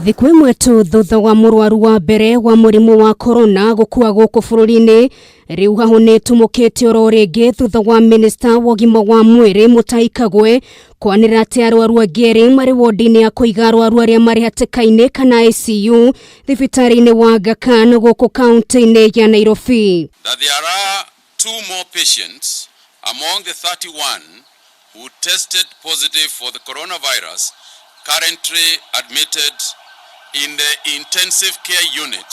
Thikũ ĩmwe tu thutha wa mũrwaru wa mbere wa mũrimũ wa corona gũkua gũkũ bũrũri-inĩ, rĩu hahũ nĩ ĩtumũkĩte oro rĩngĩ thutha wa minista wa ũgima wa mwĩrĩ Mutahi Kagwe kwanĩrĩra atĩ arwaru angĩ erĩ marĩ wodi-inĩ ya kũiga arwaru arĩa marĩ hatĩka-inĩ kana ICU thibitarĩ-inĩ wa Aga Khan gũkũ kaunti-inĩ ya Nairobi. That there are two more patients among the 31 who tested positive for the coronavirus currently admitted in the intensive care unit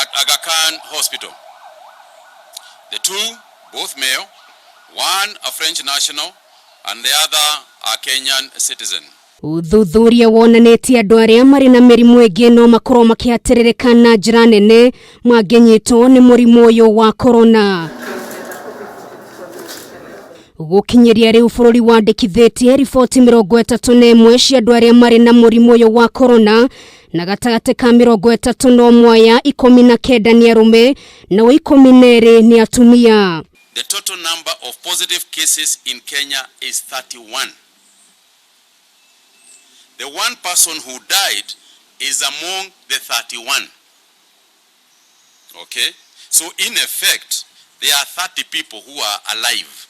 at Aga Khan Hospital. The two, both male, one a French national and the other a Kenyan citizen. Ũthuthuria wonanĩtie andũ arĩa marĩ na mĩrimũ ĩngĩ no makorwo makĩhatĩrĩrĩka na njĩra nene mangĩnyitwo nĩ mũrimũ ũyũ wa corona. Gũkinyĩria rĩu bũrũri wandĩkithĩtie riboti 31 cia andũ arĩa marĩ na mũrimũ ũyũ wa corona, na gatagatĩ ka 31 aya 19 nĩ arũme nao 12 nĩ atumia. The total number of positive cases in Kenya is 31. The one person who died is among the 31. Okay? So in effect, there are 30 people who are alive.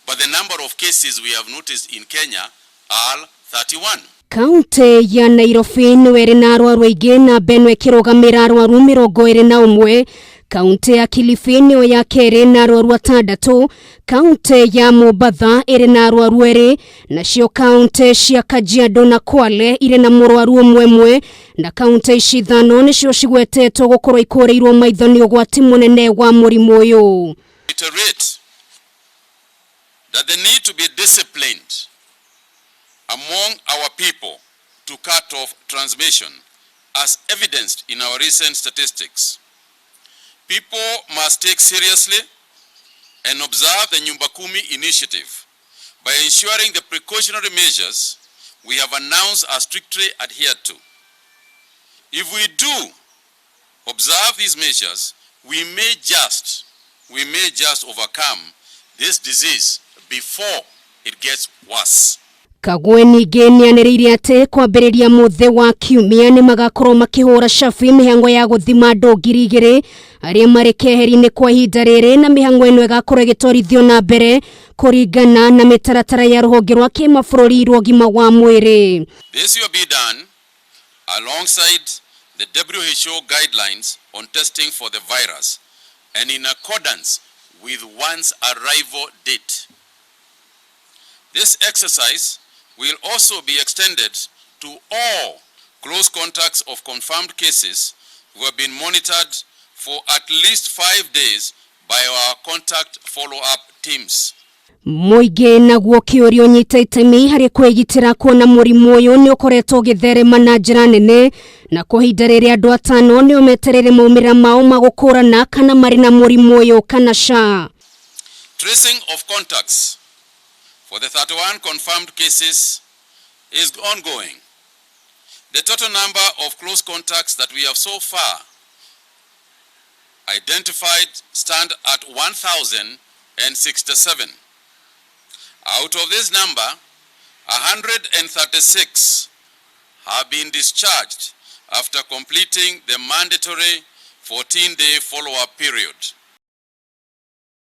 But the number of cases we have noticed in Kenya are 31. Kaunti ya Nairobi nĩyo ĩrĩ na arwaru aingĩ, namba ĩno ĩkĩrũgamĩra arwaru 21. Kaunti ya Kilifi nĩyo ya kerĩ na arwaru atandatũ. Kaunti ya Mombatha ĩrĩ na arwaru erĩ, nacio kaunti cia Kajiado na Kwale irĩ na mũrwaru ũmwe ĩmwe, na kaunti ici ithano nĩcio cigwetetwo gũkorwo ikũrĩirwo maitho nĩ ũgwati mũnene wa mũrimũ ũyũ. Reiterate that the need to be disciplined among our people to cut off transmission, as evidenced in our recent statistics. People must take seriously and observe the Nyumba Kumi initiative by ensuring the precautionary measures we have announced are strictly adhered to. If we do observe these measures, we may just overcome this disease before it gets worse. Kagwe ningĩ nĩanĩrĩire atĩ kwambĩrĩria mũthĩ wa kiumia nĩ magakorwo makĩhũra cabi mĩhango ya gũthima andũ 2000 arĩa marĩ keheri-inĩ kwa ihinda rĩrĩ, na mĩhango ĩno ĩgakorwo ĩgĩtwarithio na mbere kũringana na mĩtaratara ya rũhonge rwa kĩmabũrũri rwa ũgima wa mwĩrĩ. This will be done alongside the WHO guidelines on testing for the virus and in accordance with one's arrival date. This exercise will also be extended to all close contacts of confirmed cases who have been monitored for at least 5 days by our contact follow-up teams. Mũingĩ naguo kĩũrio nyita itemi harĩ kwĩgitĩra kuona mũrimũ ũyũ nĩ ũkoretwo ũgĩtherema na njĩra nene, na kwa ihinda rĩrĩ andũ atano nĩo metereire maumĩrĩra mao ma gũkũrana kana marĩ na mũrimũ ũyũ kana ca. Tracing of contacts for the 31 confirmed cases is ongoing. The total number of close contacts that we have so far identified stand at 1,067. Out of this number, 136 have been discharged after completing the mandatory 14-day follow-up period.